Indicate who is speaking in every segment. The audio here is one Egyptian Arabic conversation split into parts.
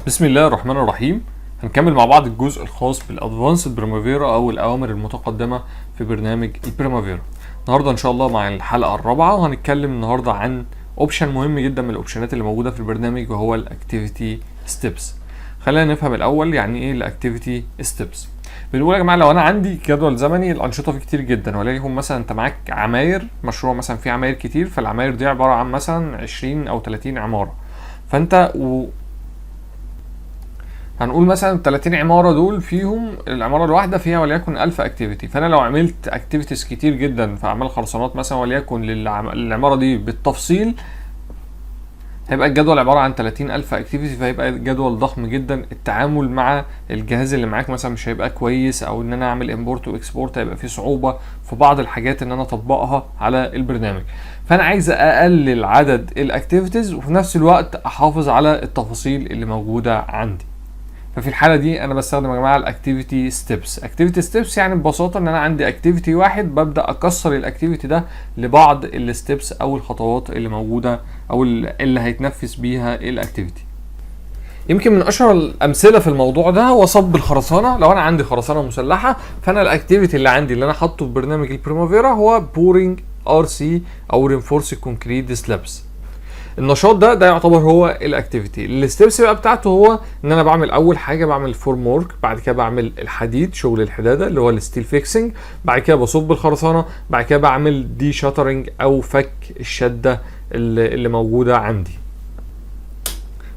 Speaker 1: بسم الله الرحمن الرحيم. هنكمل مع بعض الجزء الخاص بال advanced Primavera او الاوامر المتقدمة في برنامج ال Primavera. النهارده ان شاء الله مع الحلقة الرابعه، وهنتكلم النهارده عن option مهم جدا من ال option ات اللي موجودة في البرنامج، وهو ال activity steps. خلينا نفهم الاول يعني ايه ال activity steps. بنقول يا جماعة لو انا عندي جدول زمني الانشطة فيه كتير جدا، وليكن مثلا انت معاك عماير، مشروع مثلا فيه عماير كتير، فالعماير دي عبارة عن مثلا 20 او 30 عماره، فانت هنقول مثلا 30 عمارة دول فيهم العمارة الواحدة فيها وليكن 1000 activity. فانا لو عملت activities كتير جدا في اعمال خرسانات مثلا وليكن للعماره دي بالتفصيل، هيبقى الجدول عبارة عن 30000 activity، فهيبقى الجدول ضخم جدا. التعامل مع الجهاز اللي معاك مثلا مش هيبقى كويس، او ان انا اعمل import و export هيبقى فيه صعوبة في بعض الحاجات ان انا اطبقها على البرنامج. فانا عايز اقلل عدد ال activities وفي نفس الوقت احافظ على التفاصيل اللي موجودة عندي. ففي الحالة دي انا بستخدم يا جماعة ال activity steps. activity steps يعني ببساطة ان انا عندي activity واحد، ببدا اكسر ال activity ده لبعض ال steps او الخطوات اللي موجودة او اللي هيتنفذ بيها ال activity. يمكن من اشهر الامثلة في الموضوع ده هو صب الخرسانه. لو انا عندي خرسانه مسلحه، فانا ال activity اللي عندي اللي انا حاطه في برنامج ال Primavera هو pouring RC او reinforced concrete slabs. النشاط ده يعتبر هو ال activity. ال steps بقى بتاعته هو ان انا بعمل اول حاجة بعمل formwork، بعد كده بعمل الحديد، شغل الحداده اللي هو ال steel fixing، بعد كده بصب الخرسانه، بعد كده بعمل deshuttering او فك الشدة اللي موجودة عندي.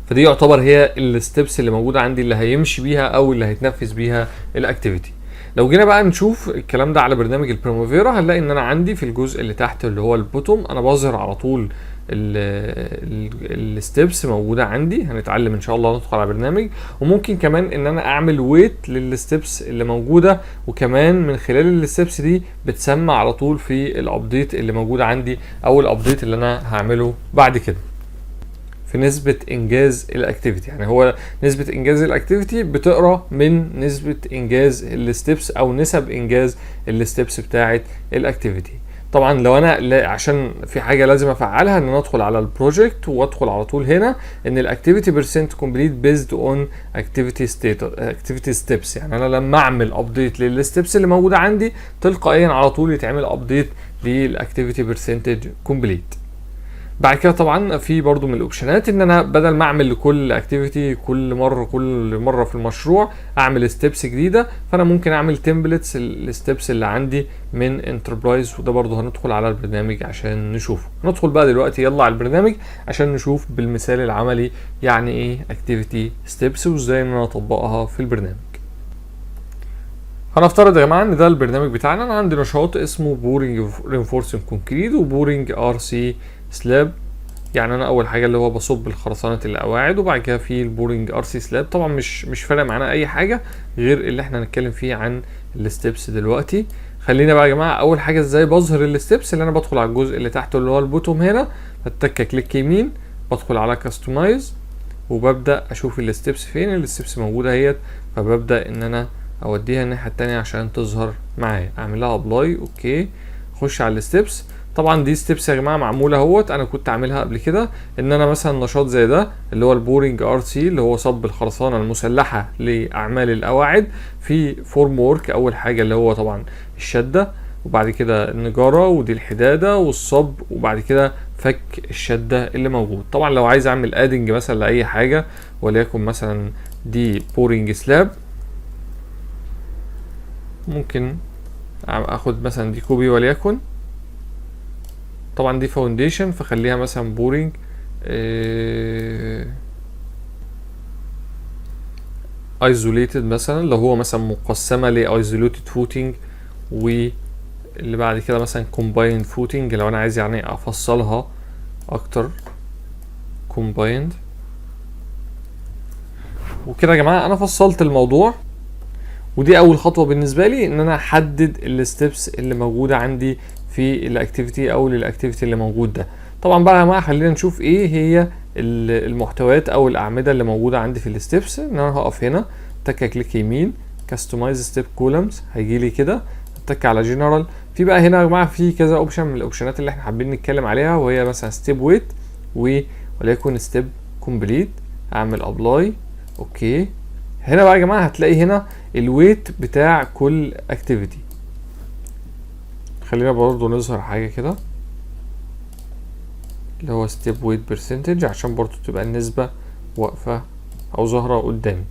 Speaker 1: فدي يعتبر هي ال steps اللي موجودة عندي اللي هيمشي بيها او اللي هيتنفذ بيها ال activity. لو جينا بقى نشوف الكلام ده على برنامج ال Primavera، هنلاقي ان انا عندي في الجزء اللي تحت اللي هو ال bottom انا بظهر على طول ال steps موجودة عندي. هنتعلم ان شاء الله ندخل على برنامج، وممكن كمان ان انا اعمل weight لل steps اللي موجوده، وكمان من خلال ال steps دي بتسمى على طول في ال update اللي موجود عندي او ال update اللي انا هعمله بعد كده في نسبة إنجاز ال activity. يعني هو نسبة إنجاز ال activity بتقرا من نسبة إنجاز ال steps أو نسب إنجاز ال steps بتاعة ال activity. طبعا لو انا لا، عشان في حاجة لازم افعلها ان انا ادخل على ال project وادخل على طول هنا ان ال activity percent complete based on activity status activity steps. يعني انا لما اعمل update لل steps اللي موجودة عندي، تلقائيا على طول يتعمل update لل activity percentage complete. بعد كده طبعا في برضو من ال option ات ان انا بدل ما اعمل لكل activity كل مرة في المشروع اعمل steps جديده، فانا ممكن اعمل templates ال steps اللي عندي من enterprise، وده برضو هندخل على البرنامج عشان نشوفه. ندخل بقى دلوقتي يلا على البرنامج عشان نشوف بالمثال العملي يعني ايه activity steps وازاي ان انا اطبقها في البرنامج. هنفترض يا جماعة ان ده البرنامج بتاعنا. انا عندي نشاط اسمه pouring reinforced concrete و pouring RC slab. يعني انا اول حاجة اللي هو بصب الخرسانه القواعد، وبعد كده في ال pouring RC slab. طبعا مش فارق معانا اي حاجة غير اللي احنا هنتكلم فيه عن ال steps دلوقتي. خلينا بقى يا جماعة اول حاجة ازاي بظهر ال steps. اللي انا بدخل على الجزء اللي تحته اللي هو ال bottom هنا، بتك click يمين، بدخل على customize وببدا اشوف ال steps فين. ال steps موجودة اهيت، فببدا ان انا اوديها الناحية التانية عشان تظهر معايا، اعمل لها apply، okay، اخش على ال steps. طبعا دي steps يا جماعة معمولة اهوت، انا كنت عاملها قبل كده، ان انا مثلا نشاط زي ده اللي هو ال pouring RC اللي هو صب الخرسانه المسلحة لاعمال القواعد، في formwork اول حاجة اللي هو طبعا الشده، وبعد كده النجارة، ودي الحدادة والصب، وبعد كده فك الشدة اللي موجود. طبعا لو عايز اعمل adding مثلا لأي حاجة، وليكن مثلا دي pouring slab، ممكن اخد مثلا دي copy، وليكن طبعا دي foundation فخليها مثلا pouring isolated مثلا، لو هو مثلا مقسمة ل isolated footing، واللي بعد كده مثلا combined footing لو انا عايز يعني افصلها اكتر combined. وكده يا جماعة انا فصلت الموضوع. ودي اول خطوة بالنسبة لي ان انا احدد ال steps اللي موجودة عندي في ال activity او لل activity اللي موجود ده. طبعا بقى يا جماعة خلينا نشوف ايه هي المحتويات او الاعمدة اللي موجودة عندي في ال steps. ان انا هقف هنا تكه click يمين customize step columns، هيجي لي كده اتك على جنرال. في بقى هنا يا جماعة في كذا option من ال option ات اللي احنا حابين نتكلم عليها، وهي مثلا step weight وليكن step complete. اعمل apply، okay. هنا بقى يا جماعة هتلاقي هنا ال weight بتاع كل activity. خلينا برضو نظهر حاجة كده اللي هو step weight percentage، عشان برضو تبقى النسبة واقفة او ظاهره قدامي.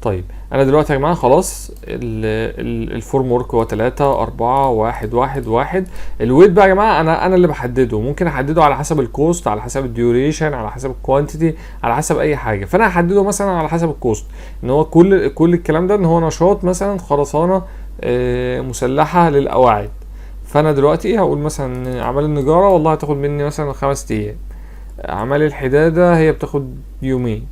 Speaker 1: طيب، انا دلوقتي يا جماعة خلاص ال formwork هو 3 4 1 1 1. ال weight بقى يا جماعة انا اللي بحدده، ممكن احدده على حسب ال cost، على حسب ال duration، على حسب ال quantity، على حسب اي حاجه. فانا هحدده مثلا على حسب ال cost، ان هو كل الكلام ده ان هو نشاط مثلا خرسانه مسلحة للقواعد. فانا دلوقتي هقول مثلا اعمال النجاره والله هتاخد مني مثلا 5 ايام، اعمال الحداده هي بتاخد يومين،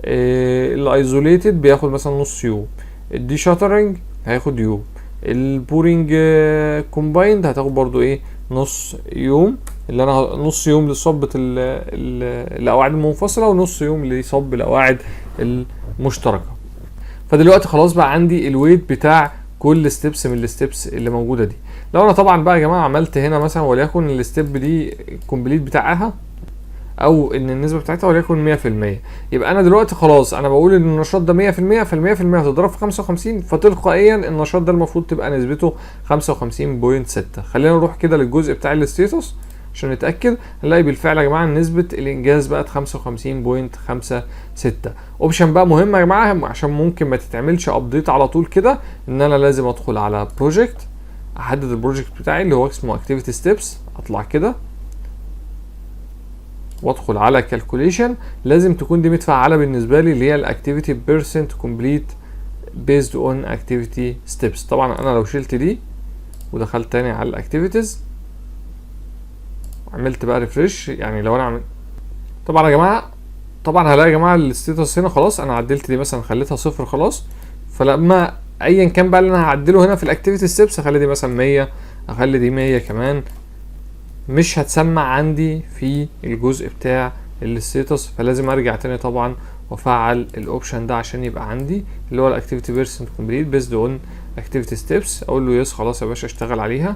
Speaker 1: ال isolated بياخد مثلا نص يوم، ال deshuttering هياخد يوم، ال pouring combined هتاخد برضو ايه؟ نص يوم، اللي انا نص يوم لصبة القواعد المنفصلة ونص يوم لصب القواعد المشتركة. فدلوقتي خلاص بقى عندي ال weight بتاع كل steps من ال steps اللي موجودة دي. لو انا طبعا بقى يا جماعة عملت هنا مثلا وليكن ال step دي ال complete بتاعها او ان النسبة بتاعتها وليكن 100%، يبقى انا دلوقتي خلاص انا بقول ان النشاط ده 100%، فال 100% هتضرب في 55، فتلقائيا النشاط ده المفروض تبقى نسبته 55.6. خلينا نروح كده للجزء بتاع ال status عشان نتاكد. هنلاقي بالفعل يا جماعة نسبه الانجاز بقت 55.56. option بقى مهم يا جماعة عشان ممكن ما تتعملش update على طول كده، ان انا لازم ادخل على project، احدد ال project بتاعي اللي هو اسمه activity steps، اطلع كده وادخل على calculation. لازم تكون دي متفعله بالنسبة لي، اللي هي ال activity percent complete based on activity steps. طبعا انا لو شلت دي ودخلت تاني على ال activities عملت بقى refresh، يعني لو انا عملت طبعا يا جماعه، طبعا هلاقي يا جماعة ال status هنا خلاص انا عدلت دي مثلا خليتها صفر خلاص. فلما ايا كان بقى اللي انا هعدله هنا في ال activity steps، اخلي دي مثلا 100، اخلي دي 100 كمان، مش هتسمع عندي في الجزء بتاع ال status. فلازم ارجع تاني طبعا وافعل ال option ده عشان يبقى عندي اللي هو ال activity percent complete based on activity steps. اقول له yes، خلاص يا باشا اشتغل عليها.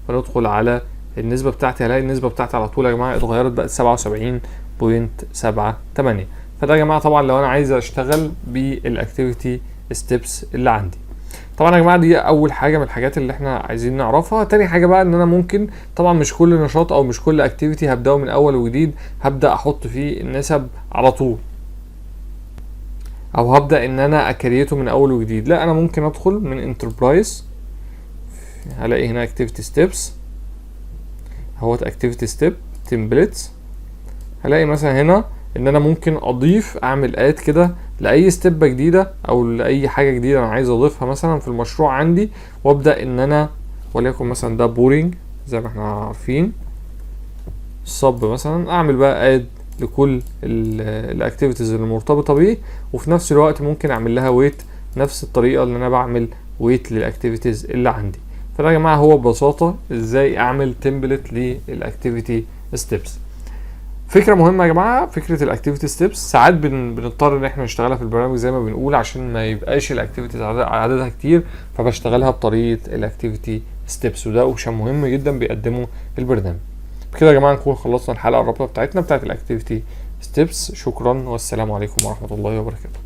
Speaker 1: فندخل على النسبة بتاعتي، هلاقي النسبة بتاعتي على طول يا جماعة اتغيرت، بقت 77.78. فده يا جماعة طبعا لو انا عايز اشتغل بال activity steps اللي عندي. طبعا يا جماعة دي اول حاجة من الحاجات اللي احنا عايزين نعرفها. تاني حاجة بقى ان انا ممكن طبعا مش كل نشاط او مش كل activity هبداه من اول وجديد هبدا احط فيه النسب على طول، او هبدا ان انا ا create ه من اول وجديد. لا، انا ممكن ادخل من enterprise، هلاقي هنا activity steps اهوت، activity step templates. هلاقي مثلا هنا ان انا ممكن اضيف، اعمل add كده لاي step جديدة او لاي حاجة جديدة انا عايز اضيفها مثلا في المشروع عندي، وابدا ان انا وليكن مثلا ده pouring زي ما احنا عارفين الصب مثلا، اعمل بقى add لكل ال activities اللي مرتبطة بيه، وفي نفس الوقت ممكن اعمل لها weight نفس الطريقة اللي انا بعمل weight لل activities اللي عندي. فده يا جماعة هو ببساطة ازاي اعمل template لل activity steps. فكرة مهمة يا جماعه، فكرة ال activity steps ساعات بنضطر ان احنا نشتغلها في البرنامج زي ما بنقول عشان ما يبقاش ال activities عددها كتير، فبشتغلها بطريقة ال activity steps، وده option مهم جدا بيقدمه البرنامج. بكده يا جماعة نكون خلصنا الحلقة الرابعة بتاعتنا بتاعت ال activity steps. شكرا والسلام عليكم ورحمة الله وبركاته.